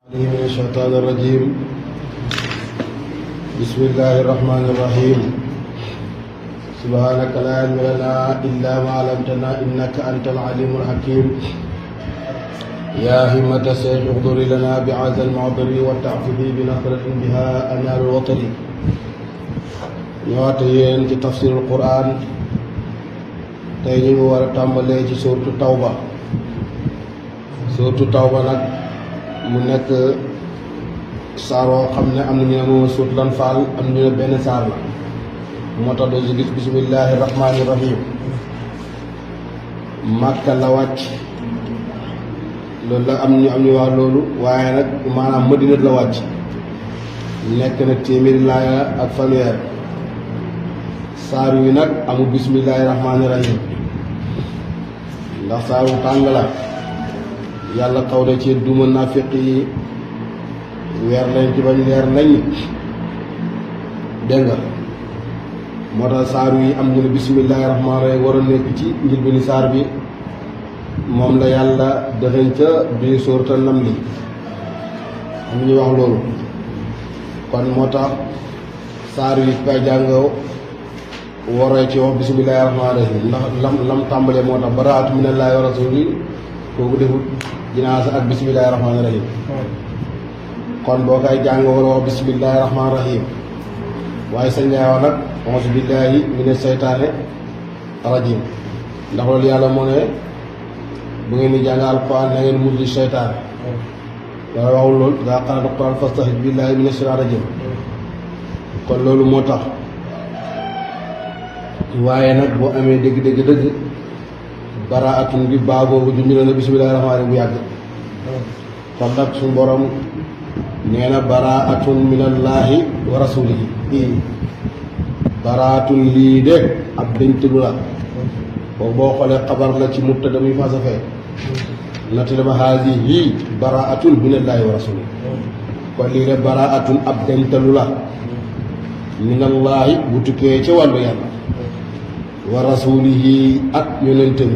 من الشيطان الرجيم. بسم الله الرحمن الرحيم. سبحانك لا علم لنا إلا ما علمتنا إنك أنت العليم الحكيم. يا همة الشيخ اغضري لنا بهذا المعذر والتعفذي بنصرة بها أنال الوطن. ñëwaat yéen ci tafsirul Quran tey ñu ngi war a tàmbalee ci suuratu Tawba. suuratu Tawba nag mu nekk saar woo xam ne am na ñu ne moom suuratul Anfaal am ñu ne benn saar la moo tax doo si gis bismillahi rahmaani rahim. Màkka la wàcc loolu la am ñu wax loolu, waaye nag maanaam Madina la wàcc. nekk na téeméeri laaya ak fanweer. saar wi nag amul bismillahi rahmaani rahim ndax saaru tàng la. yàlla xaw na ci duma naafiq yi weer lañ ci bañ leer nañ dégg nga moo tax saar wi am ñu ne bismillahi rahmaani rahim war a nekk ci njëlbéenu saar bi moom la yàlla dëxëñ ca biir sóorata Namli am ñu wax loolu. kon moo tax saar wi kay jàng waree ci wax bismillahi rahmaani rahim ndax lam tàmbalee moo tax baraatu minallaahi wa rasuuli kooku defut jinaasa ak bismillahi rahmaani rahim. kon boo koy jàng war a wax bismillahi rahmaani rahim waaye sañ ngay wax nag auzu billahi mina seytaane rajim ndax loolu yàlla moo ne bu ngeen di jàng alquran na ngeen musli seytaane. wala waxul loolu daa qara'ta alquran fasta'iz billahi mina seytaane rajim. kon loolu moo tax waaye nag boo amee dëgg baraatun bi baa boobu junj na bismillahi rahmaani bu yàgg. kon nag suñu borom nee na baraatun minallaahi wa rasuulihi. baraatun lii de ab dañtalu la boobu boo xoolee xabar la ci mubtada muy fasa fee nati dama haadihi baraatun minallaahi wa rasuulihi. kon lii de baraatun ab dañtalu la minallaahi bu tukkee ca wàllu yàlla wa rasuulihi ak yonentam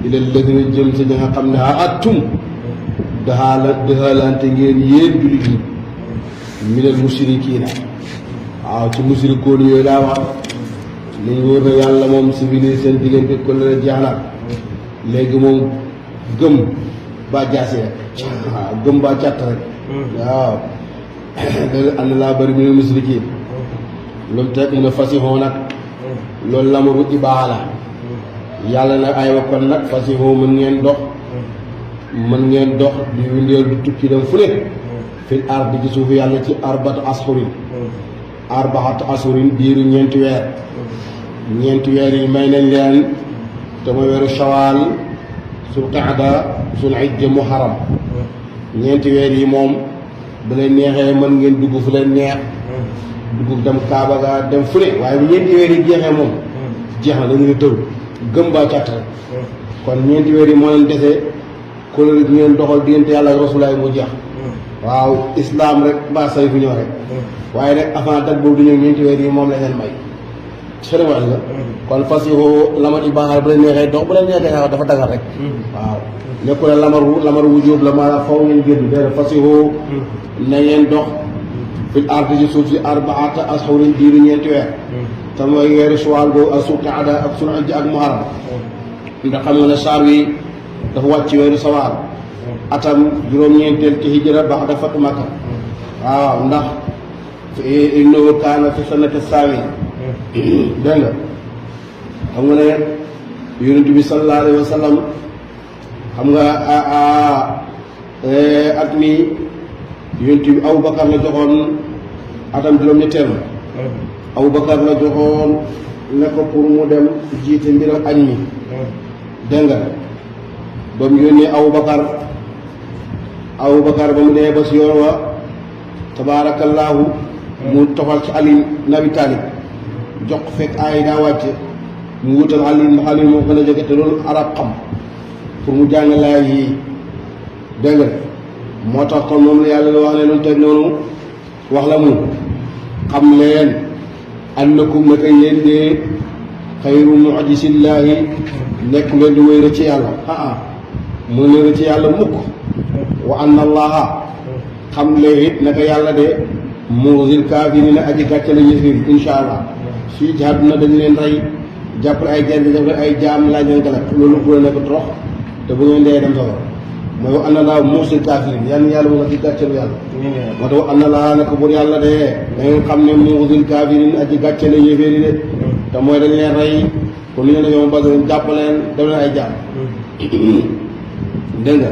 bi ilal ladina jëm sa ña nga xam ne atum daxaalante ngeen yéen jullit ñi minal musrikiina. waaw ci musrikoon yooyu laa wax nañ wóor na yàlla moom civilisé seen diggante ko la jeex na léegi moom gëm ba jaasi rek. waaw gëm ba càtt rek. waaw loolu ànd laa bëri minal musrikiin lu mu teg mun a fasixoo nag loolu lamaru ibaa la. yàlla nag ay wa kon nag fasixoo mën ngeen dox di windeel du tukki dem fu ne fil ardi ci suufu yàlla ci arbaatu ashurin diiru ñeenti weer yi may nañ leen te mooy weeru shawaal sul qaada sul hijja muharram. ñeenti weer yi moom bu leen neexee mën ngeen dugg fu leen neex dugg dem Kaaba ga dem fu ne, waaye bu ñeenti weer yi jeexee moom jeex na dañu ne tëw gëm baa càtt rek. kon ñeenti weer yi moo leen desee kóllëre gi ngeen doxal diggante yàlla ak rasulaay mu jeex. waaw islam rek ba say fu ñëw rek. waaye nag avant date boobu du ñëw ñeenti weer yi moom la leen may sëriñ la. kon fas yi lamar yi baaxal bu leen neexee dox bu leen neexee xaw dafa dagal rek. waaw nekku ne lamar wu jóob la maanaam faw ngeen génn déedéet fas yi na ngeen dox fil ardi ci suuf si arbaata ashurin diiru ñeenti weer. te mooy weeru suwaal boobu ak sul qaada ak sul hijja ak muharram. nga xam nga ne saar wi dafa wàcc weeru sawaal atam juróom-ñeenteel ci hijra ba'da fatu Makka. waaw ndax innahu kaana fi sanati saami. dégg nga xam nga ne yonent bi sallallahu alayhi wa sallam xam nga at mi yonent bi Abubakar la joxoon atam juróom-ñetteel ma. Abubakar la joxoon ne ko pour mu dem jiite mbiram añ mi. dégg nga ba mu yónnee Abubakar ba mu demee ba si yoon wa tabaarakallaahu mu toxal ci Ali ibn Abi Taalib jox ko fekk ay daa wàcce mu wutal Ali moo gën a jege te loolu arab xam pour mu jàng laay yi. dégg nga moo tax kon moom la yàlla la wax ne loolu teg noonu wax la mu xam leen annakum naka yéen de xayru mu'jizillaahi nekk leen di wéy rek ci yàlla. mu ne rëcc yàlla mukk wa anna allaha xam lee it naka yàlla de muxzil kaafiriina aji gàcce la yéeféer yi insha allah fii ci àdduna dañu leen rey jàppale ay jaam def ay jaam laaj leen galak loolu bu la nekk torox te bu ngeen dee dem safara mooy wa anna laa muxzil kaafiriin yàlla mu nga ci gàccelu yàlla moo tax wa anna laa naka buur yàlla de da ngeen xam ne muxzil kaafiriin aji gàcce la yéeféer yi de te mooy dañ leen rey kon li ñu ne yow Badr jàppaleen def leen ay jaam dégg nga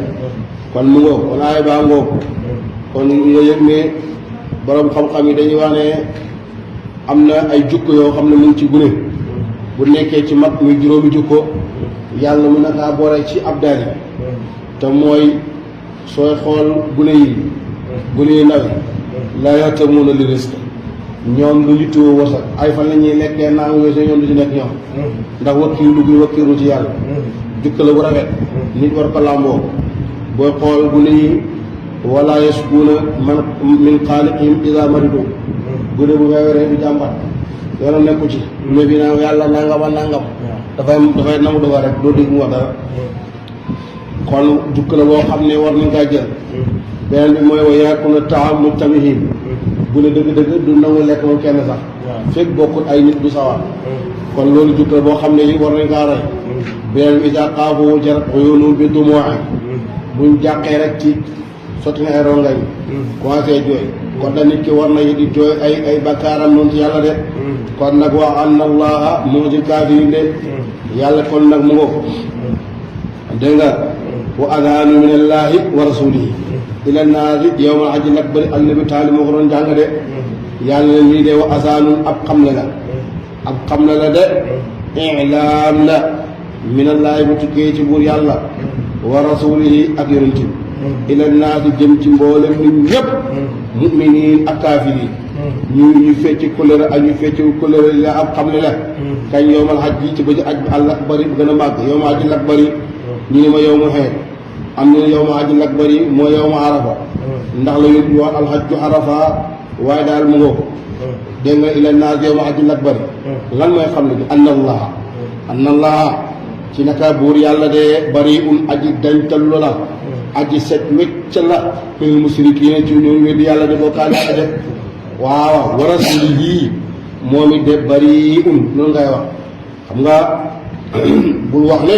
kon mu ngoog kon aay baa ngoog kon nga yëg ne borom xam-xam yi dañuy wax ne am na ay jukko yoo xam ne mu ngi ci gune bu nekkee ci mag muy juróomi jukko yàlla mën na kaa boole ci ab daal yi te mooy sooy xool gune yi ndaw la ya'tamuuna li rizq ñoom lu yittewoo wërsëg ay fan la ñuy lekkee naa weesu ñoom du ci nekk ñoom ndax wakkiilu gi wakkiilu ci yàlla jukka la bu rafet nit war ko làmboo booy xool gune yi wala yaskuuna man min xaaliqihim idaa maridu gune bu feebaree du jàmbat yoonam nekku ci mais bi naa yàlla nangam a nangam dafay namu dafa rek doo dégg mu wax dara kon jukka la boo xam ne war nañ kaa jël beneen bi mooy wa yaakuna taam mujtamihim gune dëgg-dëgg du nangu lekk moom kenn sax fekk bokkut ay nit du sawar kon loolu jukka la boo xam ne yi war nañ kaa roy beneen bi idaa xaafu jarat uyuunuhum bi dumuu'i buñ jàqee rek ci sotti na ay rongañ commencé jooy kon da nit ki war na di jooy ay bakkaaram noonu ci yàlla de kon nag wa anna allaha muxzil kaafiriin de yàlla kon nag mu ngoog dégg nga wa adaanu min allahi wa rasulihi ila naasi yawmal hajjil akbar ak nabi taali moo ko doon jàng de yàlla ne lii de wa asaanun ab xamle la de ilaam la min allahi bu tukkee ci buur yàlla wa rasulihi ak yonent bi ila naasi jëm ci mboolem nit ñëpp mu'miniin ak kaafiriin ñu fecc couleur ak ñu fecc couleur la ab xam ne la kañ yowmal hajj yi ci ba ci aj bi al akbari bu gën a màgg yowma hajjil akbari ñu ne ma yowmu xeet am ñu ne yowma hajjil akbari mooy yowma arafa ndax la ñu wax alhajju arafa waaye daal mu ngoo dégg nga ila naasi yowma hajjil akbari lan mooy xam ne bi anna allaha ci naka buur yàlla de bari'un aji dañtallu la aji set wecc la minal musrikiina ci ñoom weddi yàlla de bokkaale yàlla de waaw wa rasuulihi moom it de bari'un loolu ngay wax xam nga bul wax ne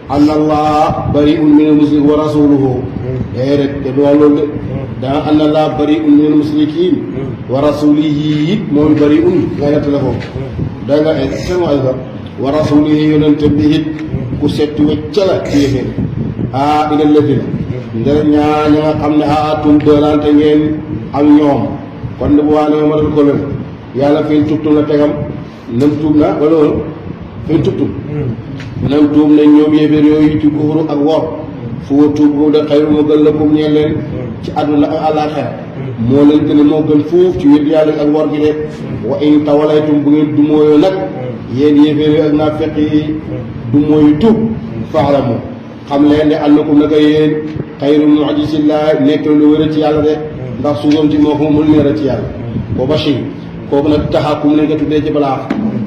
anna allah bari'un minal musrikiina wa rasuluhu déedéet te du wax loolu de danga anna allah bari'un minal musrikiina wa rasulihi moom bari'un ngay nett la foofu da nga seen waay nga wa rasulihi yonente bi it ku set wecc la ci yéeféer ila ladina ndër ñaa ña nga xam ne aatum dëlante ngeen ak ñoom kon bu waa ne ma dal ko leen yàlla fiy tubtum la tegam nam tuub na wala woon fiy tubtum nam tuub nañ ñoom yéeféer yooyu ci kufru ak wor fu wa tuub boobu de xayru moo gën lakum ñeen leen ci àdduna ak àllaaxira moo leen gën a moo gën fuuf ci wét yàlla ak wor gi de wa in tawalaytum bu ngeen du mooyoo nag yéen yéeféer yi ak naafeq yi du mooyu tuub faalamu xam leen ne annakum naka yéen xayru mu'jizillah nekk lu wér ci yàlla de ndax suugoon ci moo ko mën leer ci yàlla wa bashir kooku nag taxakum ne nga tuddee ci balaax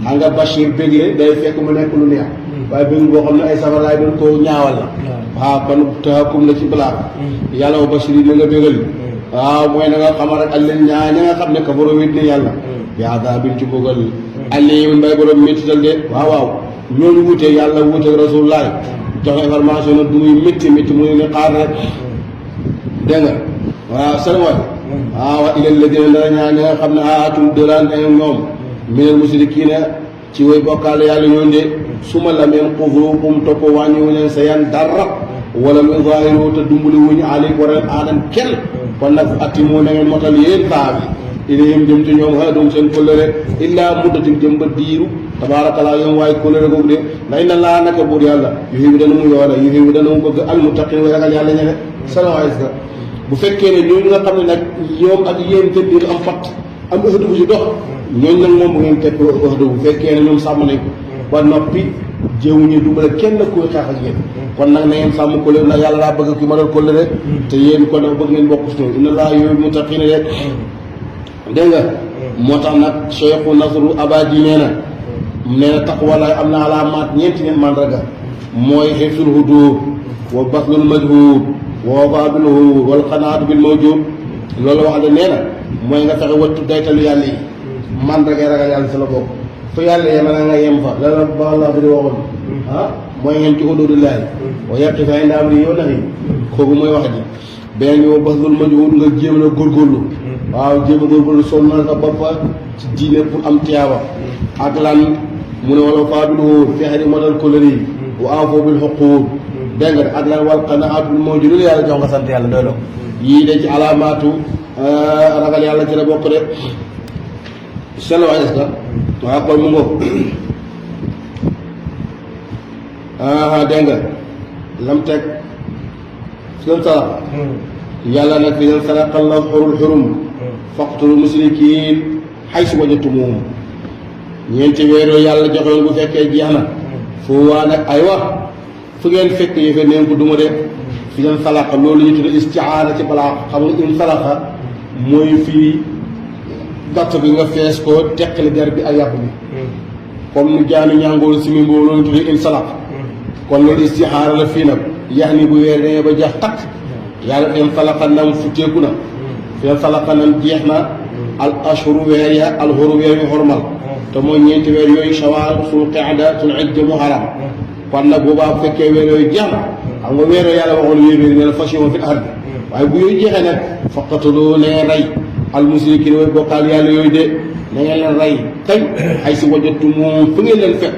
xam nga bashir bégle day fekk mu nekk lu neex waaye bëgg boo xam ne ay safaraay doon koo ñaawal la waaw kon taxakum la ci balaax yàlla wa bashir yi na nga bégal waaw mooy na nga xamal rek ak leen ñaa ña nga xam ne kafaroo wét ne yàlla bi adaabin ci mbugal aliimin mbay borom méttital de waaw ñooñu wuutee yàlla wuuteeg rasulullah jox information nag du muy métti mu ne xaar rek dégg nga waaw salawaay waaw ilal ladina dara ñaa ñi nga xam ne aatum dëlante ñoom minal musrikiina ci way bokkaale yàlla ñoon de suma lam yanquzukum topp wàññiwu leen sa yan dara wala lu zaahiru te dumbali wuñu aleyk waral aadan kenn kon nag atimu na ngeen motal yéen taa bi ilayhim jëm ci ñoom haadum seen kóllëre illaa muddatin jëm ba diiru tabaarakallaa yoom waaye kóllëre googu de ndax inna laa naka buur yàlla yuhibbu dana mu yoola yuhibbu dana mu bëgg almuttaqiin way ragal yàlla ñene salawaay sa bu fekkee ne ñooñu nga xam ne nag ñoom ak yéen seen biir am pat am ëhdu bu ci dox ñooñu nag moom bu ngeen tepp ëhdu bu fekkee ne ñoom sàmm nañ ko ba noppi jéewuñu dumbale kenn kuy xeex ak yéen kon nag na ngeen sàmm kóllëre nag yàlla daa bëgg ki ma doon kóllëre te yéen kon nag bëgg ngeen bokk ci ñoom inna laa yuhibbul muttaqiin de dégg nga moo tax nag Cheikhu Nasru Abadi nee na taqwa la am na alaamaat ñeenti neen mandarga mooy xifsul huduud wa baslul majhuud wa wafaa bil huud wal qanaatu bil mawjuud loolu wax de nee na mooy nga fexe wattu daytalu yàlla yi man da ngay ragal yàlla si la bokk fu yàlla yem na nga yem fa la ba la bi di waxoon mooy ngeen ci xuduudullaahi wa yàqi fa inda amri yow naxi kooku mooy wax ji beneen bi moom bas lul ma juwut nga jéem la góorgóorlu waaw jéem a góorgóorlu sonn na sa bopp ci diine pour am tiyaaba ak lan mu ne wala faabilu fexe di matal kóllëre yi wa awfu bil xuquud dégg nga ak lan wal qanaatu moo ju lu yàlla jox nga sant yàlla doy la yii de ci alaamaatu ragal yàlla ci la bokk de seen waay est-ce que waaw kon mu ngoog dégg nga lam teg seen sarax yàlla nag fi leen saraqal la xurul xurum faqtulu musrikiin xaysu wajadtumuuhum ñeenti weeroo yàlla joxoon bu fekkee jeex na foo waa nag ay wax fu ngeen fekk yëfe neen ko duma de fi leen salaqa loolu ñu tudd istiaana ci balaa xam nga in salaqa mooy fii gàtt bi nga fees ko teqali der bi ak yàpp bi comme nu jaanu ñàngoolu simi mboo loolu tudd in salaqa kon loolu istiaana la fii nag yax ni bu weer demee ba jeex takk yàlla in salaqa nam futteeku na fi leen salaqa nam jeex na al ashuru weer ya al xuru weer yu xormal te mooy ñeenti weer yooyu shawaal sul qaada sul ijja muharram kon nag boobaa bu fekkee weer yooyu jeex na xam nga weer yàlla waxoon wéer ne la fashion fi ardi waaye bu yooyu jeexee nag faqatulu na ngeen rey al musrikiin way bokkaal yàlla yooyu de na ngeen leen rey kañ ay si wajadtumuuhum fu ngeen leen fekk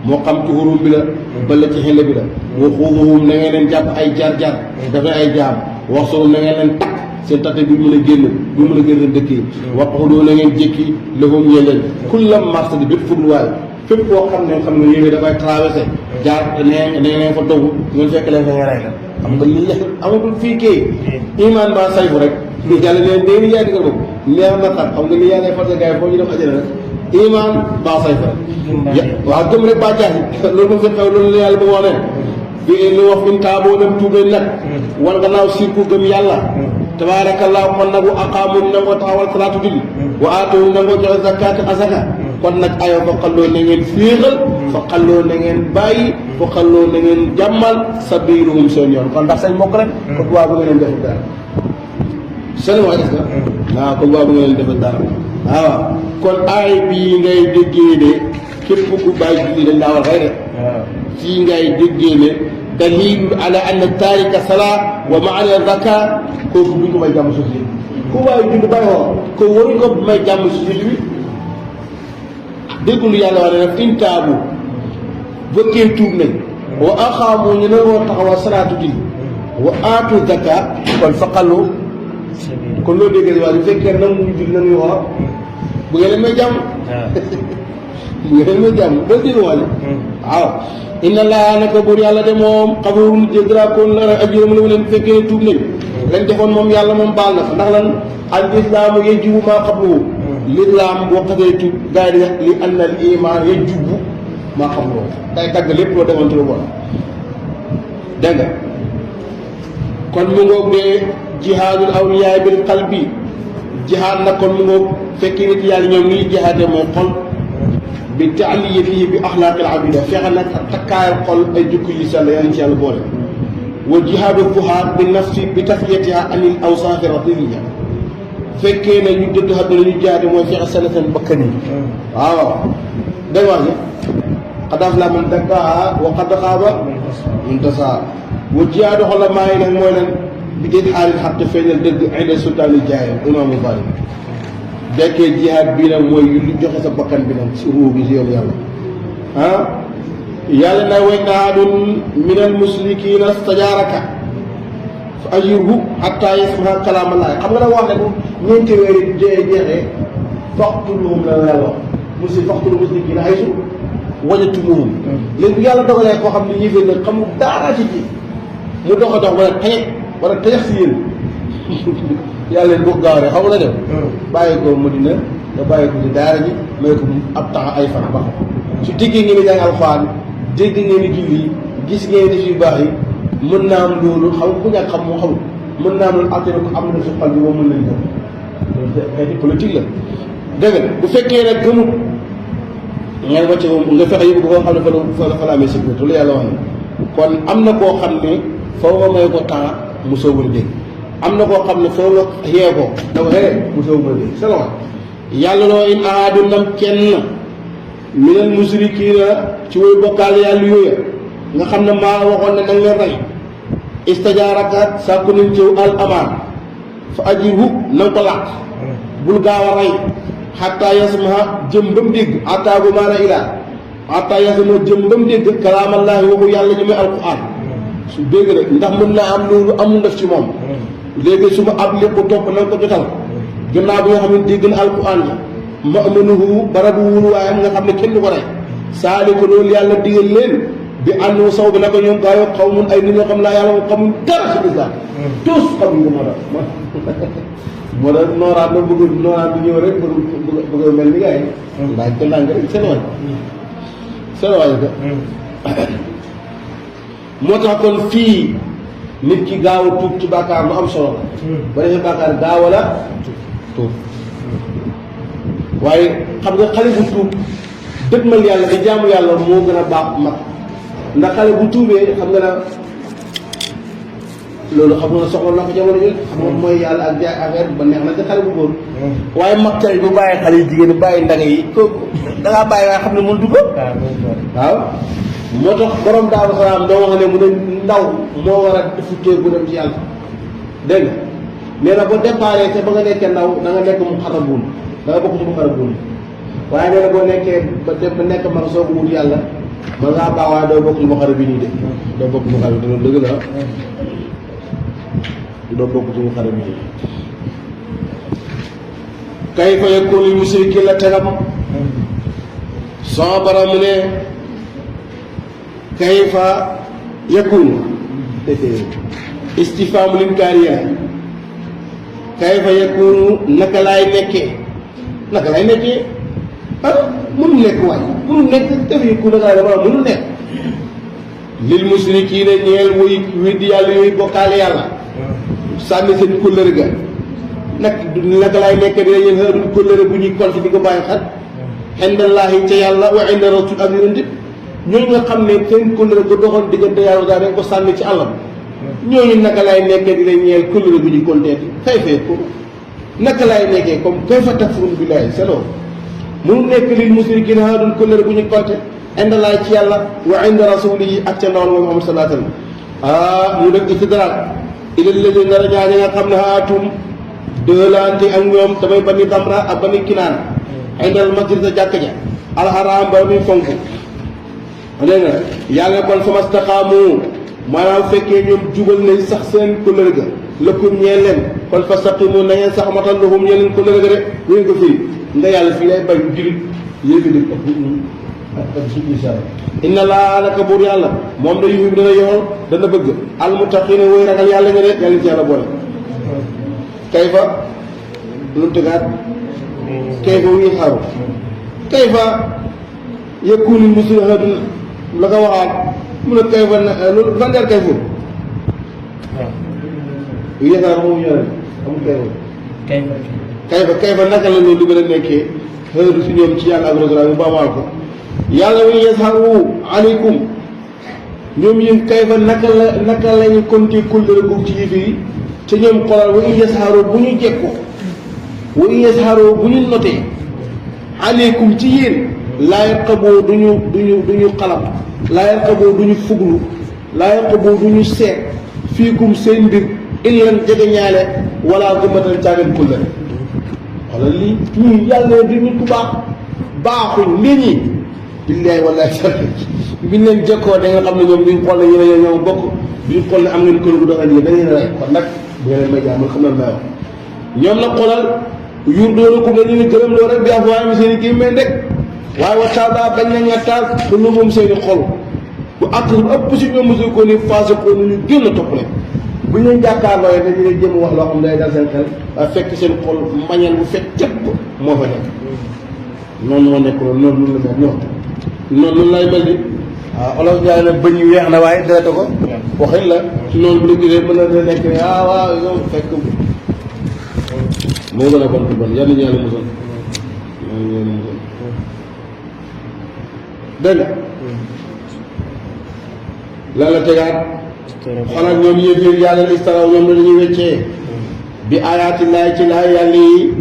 moo xam ci xurum bi la bala ci xel bi la wa xuuduhum na ngeen leen jàpp ay jar-jar dafa ay jaam wax solo na ngeen leen takk seen tate bi mën a génn bi mën a génn dëkk yi waqudu na ngeen jékki lahum ñeleen kullam marsadi bépp fugluwaay fépp koo xam ne yéen dafay traversé jaar ne ngeen fa dogu ngeen fekk leen fa ngeen rey la xam nga lii amatul fii kii iman ba sayfu rek yàlla neen déeni yaay digal boobu neex na xam nga li yàlla forcé gars yi foo ñu dem ajana rek iman ba sayfu rek waaw gëm rek ba jaaxi loolu moom fi xew loolu la yàlla ba wax ne bi li wax in taaboo dem tuub leen nag war nga naaw sirku gëm yàlla tabaarakallaahu man nag wa aqaamu nangoo taxawal salaatu julli wa aatoo nangoo joxe zakaat asaka kon nag ayoo fa xalloo na ngeen féexal fa xalloo na ngeen bàyyi fa xalloo na ngeen jàmmal sabiiluhum seen yoon kon ndax sañ mokk rek kon waa bu nga leen defal dara seen waa est-ce que waaw kon waa bu nga leen defal dara waaw kon aay bii ngay déggee ne képp ku bàyyi julli dañ daa war rey rek fii ngay déggee ne dalil ala anna taarika salaa wa maana zaka kooku duñ ko may jàmm suuf si ku waaye julli bàyyi woo ko waruñ ko may jàmm si julli bi déggul yàlla wax ne nag in taabu bëggee tuub nañ wa aqaamu ñu ne woo taxawal salaatu julli wa aatu zaka kon faqalu kon loolu déggee waaye bu fekkee nag mu julli nañuy wax bu ngeen may jàmm bu ngeen may jàmm ba dégg waale waaw inna laa naka buur yàlla de moom xafuurun jéggalaakoon la ak yërëm la mu leen fekkee tuub nañ lañ defoon moom yàlla moom baal na fa ndax lan al islaamu yajibu maa qablahu lislaam boo xasee tuub gars yi di li anna al iman yajibu maa qablahu day dagg lépp loo defoon ci lu bon dégg nga kon mu ngoog de jihaadul awliyaa bil qalbi jihaad nag kon mu ngoog fekkee nit yàlla ñoom nii jihaade mooy xol bi taaliyatihi bi axlaaqil abida fexe nag ak takkaayal xol ay jukki yu sell yàlla ci yàlla boole wa jihaadu fuhaad bi nafsi bi tafiyatiha anil awsaafi ratiliya fekkee ne ñu dëdd xam ne ñu jihaade mooy fexe sell seen bakkan yi waaw day wax ne qad aflaha man zakkaahaa wa qad xaaba man dasaahaa wa jihaadu ulamaa yi nag mooy lan bi idhaaril xaq feeñal dëgg inda sultaani jaahil imaamu zaalim dekkee jihaad bii nag mooy lu joxe sa bakkan bi nag si ruu bi si yoon yàlla yàlla na way naadun min al musrikiina stajaaraka fa ajirhu xatta yasmaa kalaamallaahi xam nga nag wax ne bu ñeenti weer yi jeexee faqtuluhum la yàlla wax faqtulu musrikiina haysu wajadtumuuhum léegi bu yàlla dogalee koo xam ne yëfee nag xamul dara ci ji mu dox a dox wala tañet wala tañex si yéen yàlla leen boo gaaw rek xam nga def bàyyi ko Madina nga bàyyi ko ci daara ji may ko ab tax ay fan ba xam su déggee ngeen di jàng alxuraan dégg ngeen di julli gis ngeen def yu baax yi mën naa am loolu xam ku ñàkk xam moo xamul mën naa am loolu attene ko am na su xal bi moom mën nañ ko loolu xeeti politique la dégg nga bu fekkee nag gëmut ngeen wàcce moom nga fexe yëpp boo xam ne fa la amee sécurité lu yàlla wax ne kon am na koo xam ne foo nga may ko temps mu soobul dégg am na koo xam ne foo nga xiyee ko dafa mosoo ma dégg sa loxo yàlla loo in ahadu nam kenn minal musrikiina ci woy bokkaale yàlla yooya nga xam ne maa waxoon ne da nga rey istajaaraka sàkku nañ ciw al amaan fa ajirhu na nga ko làq bul gaaw a rey xataa yasma jëm ba mu dégg xataa bu maana ilaa xataa yasma jëm ba mu dégg kalaamallaahi waxu yàlla ñu may alquran su dégg rek ndax mën naa am loolu amul def ci moom léegi su ma ab lépp topp na nga ko jotal gannaaw bi nga xam ne dégg na alquran la ma amanuhu barabu wuluwaayam nga xam ne kenn du ko rey saali ko loolu yàlla digal leen bi àndu saw bi na ko ñoom gaa yoo xaw mun ay nit ñoo xam laa yàlla moom xamuñ dara si islam tous xamuñ ko moo tax nooraat na bëgg nooraat bi ñëw rek bëgg mel ni gars yi ndax ko ndànk rek seen waay ko moo tax kon fii nit ki gaaw a tuub ci bàkkaar lu am solo la ba defee bàkkaar gaaw a la tuub waaye xam nga xale bu tuub dëgmal yàlla di jaamu yàlla moo gën a baax mag ndax xale bu tuubee xam nga na loolu xam nga soxla na ko jamono ji xam nga mooy yàlla ak jaay affaire ba neex na ci xale bu góor waaye mag tey bu bàyyi xale yi jigéen bàyyi ndanga yi kooku dangaa bàyyi waaye xam ne mënut ko waaw moo tax borom Daaru Salaam doo wax ne mu ne ndaw moo war a futtee bu dem ci yàlla dégg nga nee na boo déparé te ba nga nekkee ndaw da nga nekk mu xarabuun da nga bokk ci mu xarabuun waaye nee na boo nekkee ba nekk mag soo ko wut yàlla man ngaa baax waaye doo bokk ci mu xarab bi nii de doo bokk ci mu xarab bi loolu dëgg la doo bokk ci mu xarab bi nii kay fa yakunu lil musrikiin la tegam sama bara mu ne kayfa yakunu istifhaamu linkaariya kayfa yakunu naka laay nekkee mënul nekk waay mënul nekk def yi ku naka laay dama mënul nekk lil musrikiina ñeel wuy weddi yàlla yooyu bokkaale yàlla sànni seen kóllëre ga naka laay nekkee dina ñeen xëadul kóllëre bu ñuy compte di ko bàyyi xat indallaahi ca yàlla wa inda rasul ak yonent ñooñu nga xam ne seen kóllëre ko doxoon diggante yàlla daal dañ ko sànni ci àllam ñooñu naka laay nekkee di leen ñeel kóllëre bu ñuy konteeti kay fee ko naka laay nekkee comme kay fa takfurun billaahi seloo mënu nekk lil musrikiina haadul kóllëre bu ñuy konte inda laay ci yàlla wa inda rasulihi ak ca ndawal moom Muhammad sallallahu alayhi wa sallam mu dëkk istidraak ilal ladina nar a ñaaña nga xam ne haatum dëlante ak ñoom damay bani damra ak bani kinaan indal masjid sa jàkk ja alxaraam ba muy fonk dégg nga yàlla kon fa mastaqaamu maanaam fekkee ñoom jubal nañ sax seen kóllëre ga lëkkum ñeel leen kon fastaqimu na ngeen sax matal lahum ñeel leen kóllëre ga de bu ngeen ko firi nga yàlla fii lay bañ julit yéegi di ak insha Allah inna laa naka buur yàlla moom da yuhib dana yool dana bëgg almuttaqiina woy ragal yàlla nga de yàlla ci yàlla boole kayfa lu tëggaat kayfa wuy xaru kayfa yakunu muslihatun la ko waxaat mu ne kayfa loolu vandeer kayfa yéesaar moom ñëwee amul kayfa naka la loolu gën a nekkee xëru si ñoom ci yàlla ak rasul mu baamaal ko yàlla wa yazharu aleykum ñoom yéen kayfa naka lañu compté kóllëre googu ci yëf yi te ñoom xoolal wa yazharu bu ñu jekkoo wa yazharu bu ñu notee aleykum ci yéen laa yarqaboo duñu xalam laa yarqaboo duñu fuglu laa yarqaboo duñu seet fiikum seen mbir illan jege ñaale wala gëmmatal caagan kóllëre wala lii ñii yàlla du nit ku baaxuñ lii ñi billahi wallahi biñ leen jekkoo da nga xam ne ñoom duñ xool ne yéen ñoom bokk duñ xool ne am ngeen kóllëre bu doxal yéen da ngeen rey kon nag bu ngeen may jaamal xam na may wax ñoom nag xoolal yur doolu ko nga ñu ne gërëm loo rek bi afwaahim seen i kii may ndek waaye wa taaba bañ na nga taal te lu moom seen i xol bu àtt lu ëpp si ñoom mosul ko ni passé ko nu ñu génn topp leen bu ñu leen jàkkaarloo dañu leen jëm wax loo xam ne day dal seen xel waaye fekk seen xol mañal bu fekk cëpp moo fa nekk noonu moo nekk loolu noonu la mel noonu lay mel ni waaw olof jaay na bëñ yu weex na waaye deret ko waxin la noonu bu la gisee mën na nekk ne waaw yow fekk moo gën a bon ku bon yal nañu yàlla musal dégg nga lan la tegaat xanaa ñoom yéen yàlla li istaraw ñoom la dañuy weccee bi ayaati laay ci laay yàlla yi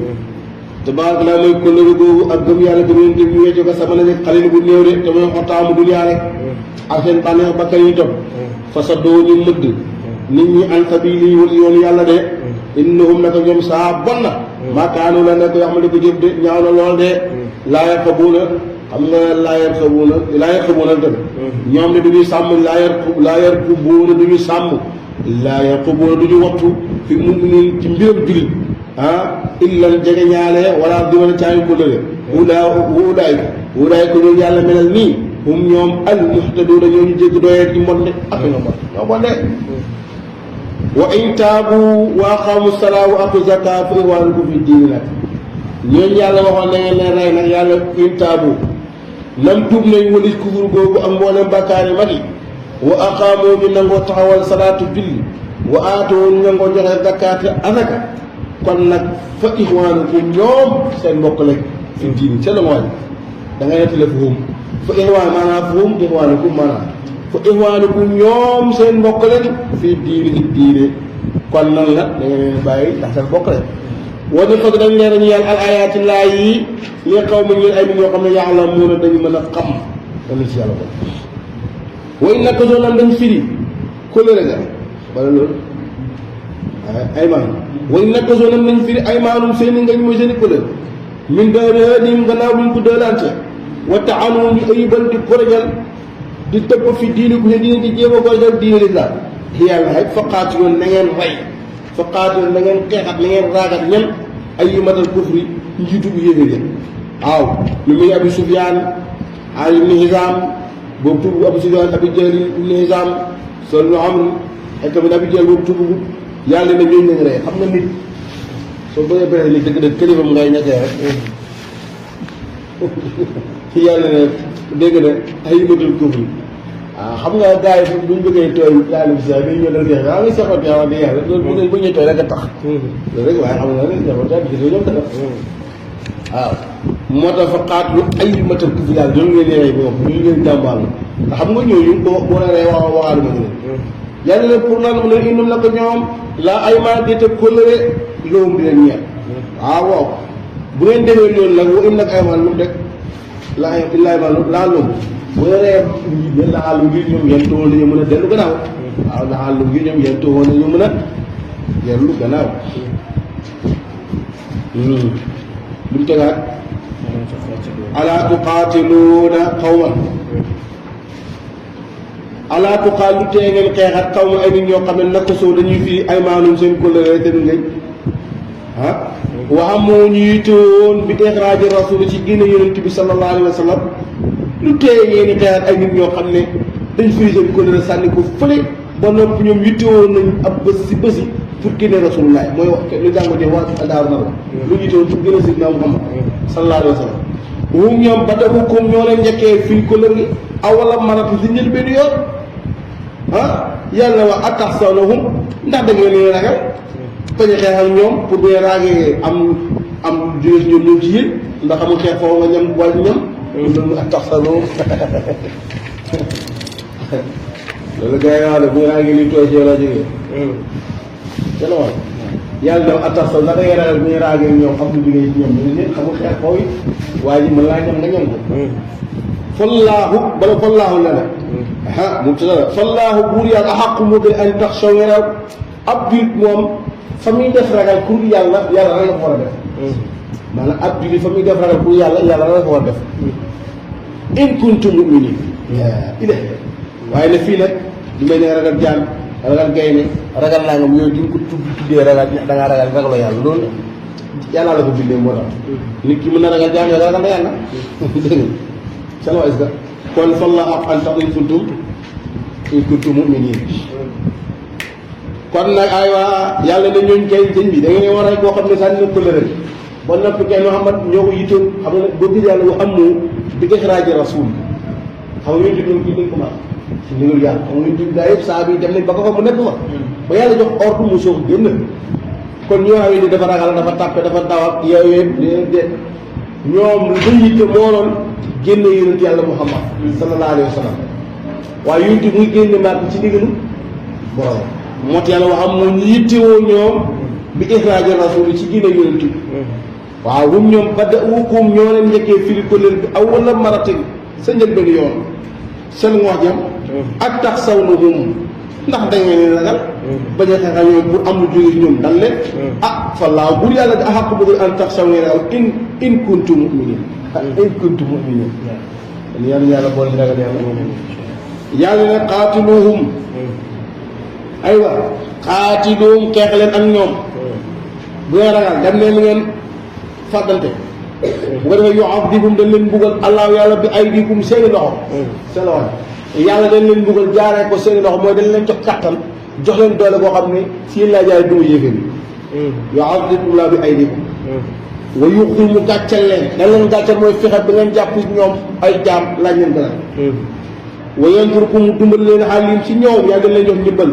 tabaaraka laa mooy kóllëre googu ak gëm yàlla gëm yonent bi wecco ko sama ne xalil bu néew de te mooy xotaamu duniyaa rek ak seen bànneex bakkan yi topp fa sa doo ñu mëdd nit ñi an sabili wal yoonu yàlla de innahum naka ñoom saa bon na maakaanu la nekk yoo xam ne ko jëf de ñaaw na lool de laa yarqabuuna xam nga laa yarqubuuna tamit ñoom ne du ñuy sàmm laa yarqubuuna du ñu sàmm laa yarqubuuna du ñu wattu fi muminin ci mbiram julit illal jege ñaale wala di wala caayu kóllëre ulaay ko ñoom yàlla melal nii hum ñoom al muhtaduuna ñoo ñu jégg doyee ci mbon de ak ñoo bon de wa in taabu wa aqaamu salaa wa atu zaka fa ixwaanukum fi diini nag ñooñu yàlla waxoon na ngeen leen rey nag yàlla in taabu nam tuub nañ walis kufur googu ak mboolem bàkkaari mag yi wa aqaamu ñu nangoo taxawal salaatu julli wa aatoo ñu nangoo joxe zakaat azaka kon nag fa ixwaanukum ñoom seen mbokk lañ fi diini seen la mooy da ngay nettali fuhum fa ixwaan maanaam fuhum ixwaanukum maanaam fa ixwaanukum ñoom seen mbokk lañ fii diine kon nan la da nga leen bàyyi ndax seen mbokk lañ wala foog dañ leen ñu yàlla al ayaati laay yi li xaw ma ñun ay nit ñoo xam ne yàlla moo na dañu mën a xam dana ci yàlla ko way naka soo nan dañ firi kóllëre ga wala loolu ay maan way naka soo nan dañ firi ay maanum seen i ngañ mooy seen i kóllëre min dadim gannaaw buñ ko dëlante wa taanu ñu ayibal di korojal di tëpp fi diine ku ne diine di jéem a korojal diine lislaam yàlla xay faqaatu yoon na ngeen rey faqaatu yoon na ngeen xeexat na ngeen raagat ñan ay matal kufri njiitu bu yéeféer ya waaw lu muy Abi Sufyaan Ali ibn Hizaam boobu tudd Abu Sufyaan Abi Jahl ibn Hizaam Sahl Amr ak tamit Abi Jahl boobu tudd yàlla na ñooñu lañ rey xam nga nit soo bëggee bëri li dëgg-dëgg kilifa mu ngay ñettee rek ci yàlla ne dégg na ay matal kufri waaw xam nga gars yi buñ bëggee tooy yàlla bi sax day ñëw dal geex nga seqal bi xamante yàlla loolu bu ñu tooy rek a tax loolu rek waaye xam nga ne seqal daal gis ñoom dara waaw moo tax fa xaatlu ay matal kufri daal doon ngeen rey moom ñu ngeen jàmbaal nga xam nga ñooñu boo la rey waxaale ma ne yàlla ne pour lan mu ne indum la ko ñoom laa ay maa déete kóllëre loolu di leen ñeer waaw bu ngeen defee loolu nag wa in nag ay maan lu mu rek laa illaa maan laa loolu bu yoree njiit laxaalu ngir ñoom yenn tool dañu mën a dellu gannaaw waaw laxaalu ngir ñoom yenn tool dañu mën a dellu gannaaw lu mu tegaat alaa tuqaatiluuna qawman alaa tuqaal lu tee ngeen xeexat qawman ay nit ñoo xam ne naka soo dañuy fii ay maanum seen kóllëre te ngañ waxamoo ñu yittewoon bi ixraaji rasul ci génne yonent bi sallallahu alayhi wa sallam lu tee ngeen di xeexat ay nit ñoo xam ne dañ firi seen kóllëre sànni ko fële ba noppi ñoom yittewoon nañ ab bés si bési pour génne rasulullah mooy wax lu jàngo te waa daaru na la lu yittewoon pour génne sidna Muhammad sallallahu alayhi wa sallam wum ñoom ba dafukum ñoo leen njëkkee fii kóllëre gi awala maratu si njël benn yoon yàlla wax ataxsawnahum ndax da ngeen leen ragal bañ a xeex ak ñoom pour bu raagee am jóge si ñoom ñëw ci yéen ndax amul xeex foofu nga ñam wàññi ñam loolu ataxsawnahum loolu gars yi wax ne bu raagee li tooy si yow laa jógee seen wax yàlla dam ataxsaw ndax da ngay ragal bu ñu raagee ñoom am lu jógee ci ñoom ñu ne xamul xeex foofu yi waaye ji mën laa ñam nga ñam ko fallaahu bala fallaahu la la moom ci la fallaahu buur yàlla axaqu moo gën an tax saw ngeen ab biit moom fa muy def ragal pour yàlla yàlla rek la ko war a def maanaam ab biit fa muy def ragal pour yàlla yàlla rek la ko war a def in kuntum mu'minin ila waaye ne fii nag du may ne ragal jaan ragal gaynde ragal naa ngam yooyu duñ ko tuddee ragal da ngaa ragaloo yàlla loolu yàlla la ko bindee moo tax nit ki mën na ragal jaan yow ragal na yàlla dégg seen waa est-ce que kon fallaahu ak an tax in kuntum mu'minin kon nag aywa yàlla na ñooñ kay sëñ bi da ngeen war a koo xam ne sànni na kóllëre ba noppi kay Muhammad ñoo ko yittoon xam nga boo gis yàlla am mu bi ixraaji rasul xam nga ñu tuddoon kii dañ ko ma si ndigal yàlla xam nga ñu tudd gaa yëpp saa bi dem nañ ba ko fa mu nekk fa ba yàlla jox ordre mu soog génn kon ñoo xam ne dafa ragal dafa tàppe dafa dawat yooyu de ñoom lu yitte moo doon génne yonent yàlla Muhammad sallallahu alayhi wa sallam waaye yonent muy génne maat ci ndigalu borom moo tax yàlla waxam moo ñu yittewoo ñoom bi ixraaji rasul ci gën a yonent bi waaw hum ñoom bada'ukum ñoo leen njëkkee firi ko leen bi awwala maratin sa njëlbeen yoon seen wax jam ak tax saw na hum ndax da ngeen leen ragal bañ a xeex ak ñoom pour am lu jóge ci ñoom dal leen fa laaw bur yàlla di axaq bëgg an tax saw ngeen ragal in kuntum mu'minin in kuntum mu'minin kon yàlla boole ñu ragal yàlla ne qaatiluhum aywa qaatiluhum xeex leen ak ñoom bu ngeen ragal dem leen ngeen fàddante bu ko defee yu'adhibhum dañ leen mbugal allahu yàlla bi aydikum seeni loxo seen loxo yàlla dañ leen mbugal jaaree ko seeni loxo mooy dañ leen jox kattan jox leen doole boo xam ne si yéen laa jaaree duma yéeféer yi yu'adhibhum allahu bi aydikum wa yuxzi mu gàccal leen dañ leen gàccal mooy fexe ba ngeen jàpp ñoom ay jaam laaj leen dara wa yansurkum mu dimbal leen alim ci ñoom yàlla dañ leen jox ndimbal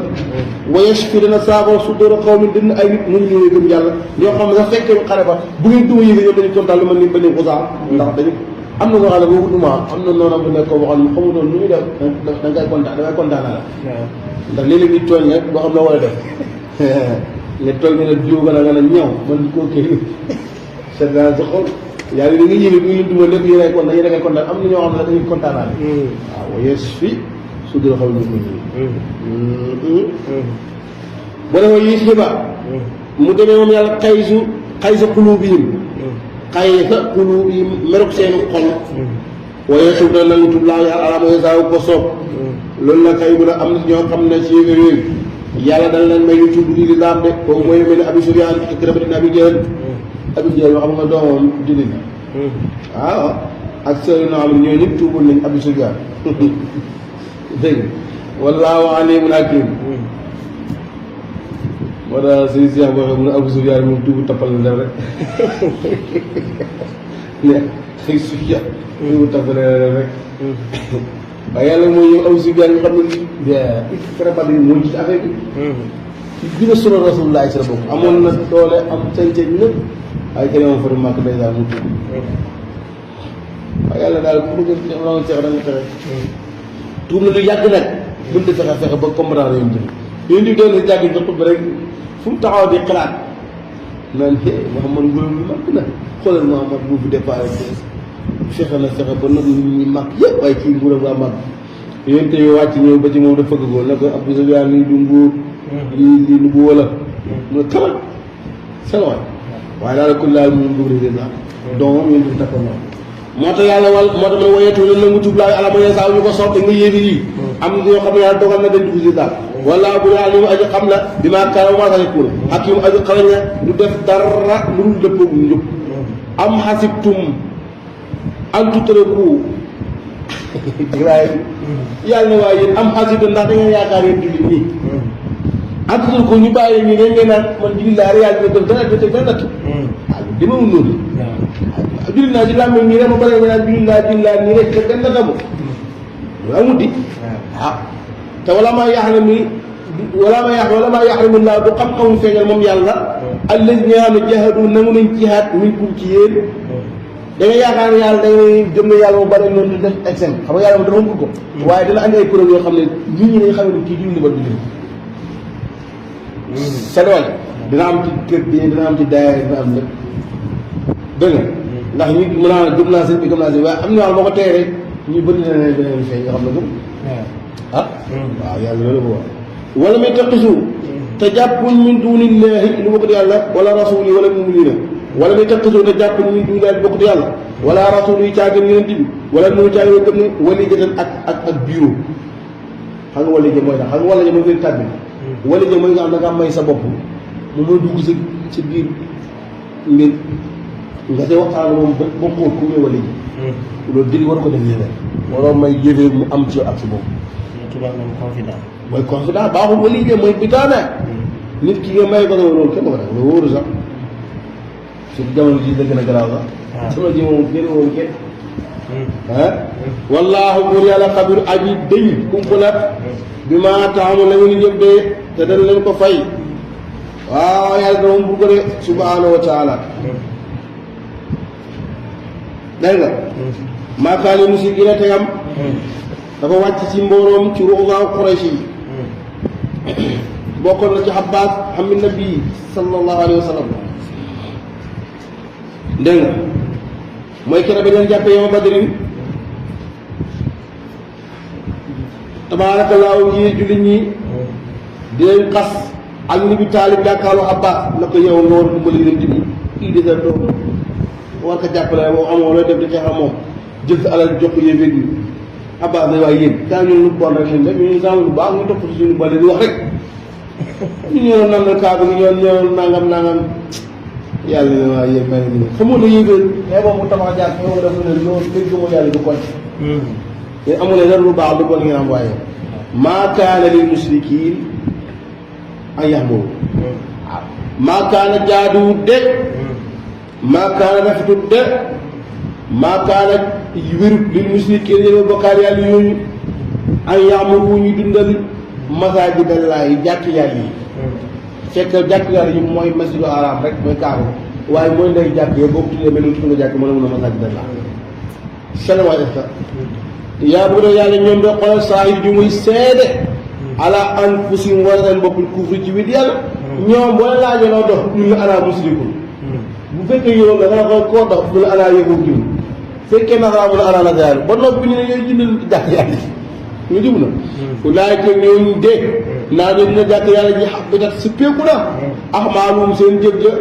wa yashfi dana saafara suduura qawmin dina ay nit mu ñëwee gëm yàlla ñoo xam ne sax fekkee xare ba bu ngeen duma yéege ñoom dañu kontaan lu mel ni Bani Xuzaam ndax dañu am na koo xam ne boobu duma am na noonu bu nekk koo waxoon mu xamutoon nu muy def da ngay kontaan da ngay kontaan la ndax léeg-léeg ñu tooñ rek boo xam ne war a def nga tooñ nga ne jiw nga ne ñëw man koo kii c'est dans sa xol yaa ngi da nga yéege bu ñu duma lépp yéen ay kontaan yéen a ngay kontaan am na ñoo xam ne dañuy kontaanaale waaw wa yashfi suduura qawmin boo defee yi xibaar mu demee moom yàlla xaysa quluubihim xaysa quluubihim merok seen xol waaye tuub na nangu tuub laa yàlla alaama yasaaw ko soob loolu nag xëy bu la am na ñoo xam ne ci réew yàlla dana leen may ñu tuub di lislaam de kooku mooy mel ne Abi Sufyaan Ikrima ibn Abi Jahl Abi Jahl yoo xam nga doomam jullit na waaw ak sëriñ noo xam ne ñoo ñëpp tuubul nañ Abi Sufyaan dégg wallaahu aliimun hakiim moo tax si Cheikh boo xam ne Abu Sufyaan moom tuubu tappal la rek ne xëy Sufyaan tuubu tappal la rek waaye yàlla mooy ñëw Abu Sufyaan nga xam ne préparé bi moo gis affaire bi ci gën a solo Rasulullah si la bokk amoon na doole am sañ-sañ ñëpp waaye kenn moom fa màkk day daal mu tuub waaye yàlla daal bu bëgg seex da nga fexe tuub na lu yàgg nag buñ di fexe ba comprendre yoon jëm yéen di doon si jàgg jox ba rek fu mu taxaw di xalaat naan Mouhamad nguuram lu màgg na xoolal Mouhamad bu fi départ fexe na fexe ba nag nit ñi màgg yëpp waaye kii nguuram daa màgg yéen tey wàcc ñëw ba ci moom dafa fëgg na ko Abu Sufyaan lii du nguur lii nu bu wala mu kamal seen waay waaye daal ku laal mu bëgg rek la donc yéen di takkoon noonu moo tax yàlla moo tax man wayeetu la nangu tuub laa ala ma yasaaw ñu ko soob da nga yéefi yi am na ñoo xam ne yàlla dogal na dañ dugg si daal wala bu yàlla li mu aji xam la bi maa kaana maa sax kuul ak yu mu aji xarañ la du def dara lu dul dëppoo njub am xasibtum an tutraku yàlla ne waaye yéen am xasibtum ndax da ngeen yaakaar yéen jullit ñi an tutraku ñu bàyyi ñi dañ ngeen naan man jullit laa rek yàlla def dara def dara natt waaw demewul noonu jullit naa ci làmmiñ ñii rek ma bare nga naan jullit laa nii rek te benn damu loolu amul di waaw te wala maa yaxle mi wala maa yaxle mi laa du xam-xamu feeñal moom yàlla allazi ñi nga xam ne jahadu nangu nañ jihaad minkum ci yéen da nga yaakaar ne yàlla da ngay gëm ne yàlla mu bare noonu di def exem xam nga yàlla moom dafa ko waaye dina andi ay preuve yoo xam ne nit ñi dañ xam ne kii jullit la ba jullit sedwal dina am ci kër bi dina am ci daaya dina am lépp dëgg nga ndax ñu mën naa gëm naa sëñ bi gëm naa sëñ waaye am na boo ko tey rek ñu bëri na ne beneen feeñ nga xam ne gëm waaw yàlla loolu ko wax wala may taqisu te jàppuñ min dunillahi lu bokkut yàlla wala rasuli wala mu'minina wala may taqisu te jàppuñ min dunillahi lu bokkut yàlla wala rasuli yi caagin yeneen bi wala mënu caagin yoo gëm ne wali jëtan ak bureau xam nga wali jë mooy tax xam nga wala jë mooy gën tàbbi wali jë mooy nga xam da nga may sa bopp mu mooy dugg sa biir mbir nga see waxtaan moom ba xóot ku muy wala ji loolu dëgg war ko def yéene waroo may yëfee mu am ci ak si boobu tubaab moom confident mooy confident baaxul wala ji mooy bitaane nit ki nga may ko loolu kenn ko def loolu wóoru sax surtout jamono ji la gën a garaaw sax jamono ji moom kenn woon kenn wallaahu buur yàlla xabir aji dëñ kumpulat bi ma taamu la ngeen jëf de te dañ leen ko fay waaw yàlla dama bugg de subhanahu wa taala dégg nga maakaani musikiina tegam dafa wàcc ci mbooloom ci ruusaa Quraysh yi bokkoon na ci Abbas xam nabi sallallahu alayhi wa sallam dégg nga mooy keroog bi leen jàppee yow Badrin tabaarakallaahu ñii jullit ñi di leen xas ak ni bi Taalib jàkkaarloo Abbas na ko yow nga war a dimbali leen tamit kii di sa doom war ko jàppale moom amoo looy def di xeex ak moom jël sa alal jox ko yéen ñi Abbas na waaye yéen daa ñëw lu bon rek leen def ñu saa lu baax ñu topp ci suñu bale di wax rek ñu ñëw naan kaaba gi ñëw nangam yàlla ne waaye yéen may nañu xamoon na yéegéen mais moom mu tabax jaar fi nga def ne loolu dégg ma yàlla du konte te amul dara lu baax lu bon ngeen am waaye maa kaana lil musrikiin an yaxmuru waaw maa kaana jaaduwut de maa kaana rafetut de maa kaana wérut lil musrikiin yéen bokkaal yàlla yooyu an yaxmuru ñu dundal masaajidallaahi jàkk yàlla yi fekk jàkk yàlla yi mooy masjidu haram rek mooy kaaba waaye mooy ndey jàkk yooyu boo ko tuddee mel ni tudd nga jàkk mën a mun a masaajidallaahi seen waa def yaa bëgg na yàlla ñoom de xoolal saahir ju muy seede ala anfusihim wala seen bopp kufri ci wit yàlla ñoom boo la laajee loo dox ñu la ana musrikun bu fekkee yow da nga xool koo dox ñu la ana yëgul jiw fekkee naxaraa mu la ana nasaaru ba noppi ñu ne yooyu jëndal jàkk yàlla ñu jub na ulaayika ñooñu de naa ne dina jàkk yàlla ji xaq bi tax si péeku na axmaalum seen jëf ja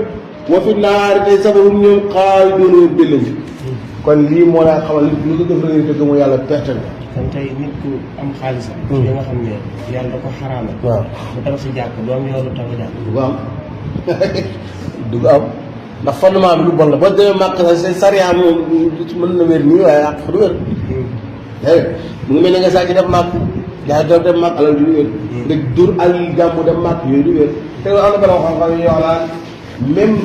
wa fi naari tey safarum ñoom xaalidoon woon béllañ kon lii moo laa xamal lu ko def rëy te gëmoo yàlla perte na kon tey nit ku am xaalisam li nga xam ne yàlla da ko xaraama waaw mu tabax si jàkk doom yoonu tabax jàkk du ko am du ko am ndax fondement bi lu bon la boo demee màkk sa seen sariya moom mën na wér nii waaye àq du wér dégg mu ngi mel ne nga saa ci def màkk yaa def dem màkk alal du wér nga dur al gàmmu dem màkk yooyu du wér te loolu am na borom xam-xam yi yoo xam même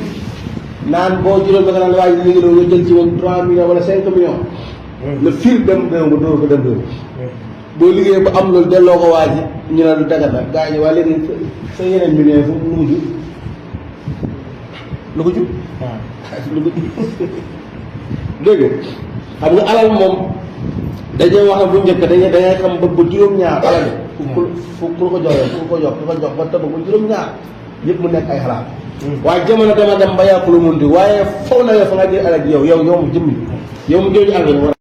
naan boo juróom ba nga naan waaye léegi loolu nga jël ci moom 3 millions wala 5 millions le fil dem réew nga dóor ko dem réew boo liggéey ba am loolu delloo ko waa ji ñu ne lu dagat nag gaa yi waa léegi sa yeneen millions fu lu ko jub lu ko jub lu ko jub dégg xam nga alal moom dañuy wax bu njëkk dañuy xam ba juróom-ñaar alal fu ko joxee fu ko jox ba tëb ba juróom-ñaar yëpp mu nekk ay xalaat waaye jamono dama dem ba yàqu lu mun di waaye foog na yow fa nga jël alal yow mu jëmmi yow mu jooju alal war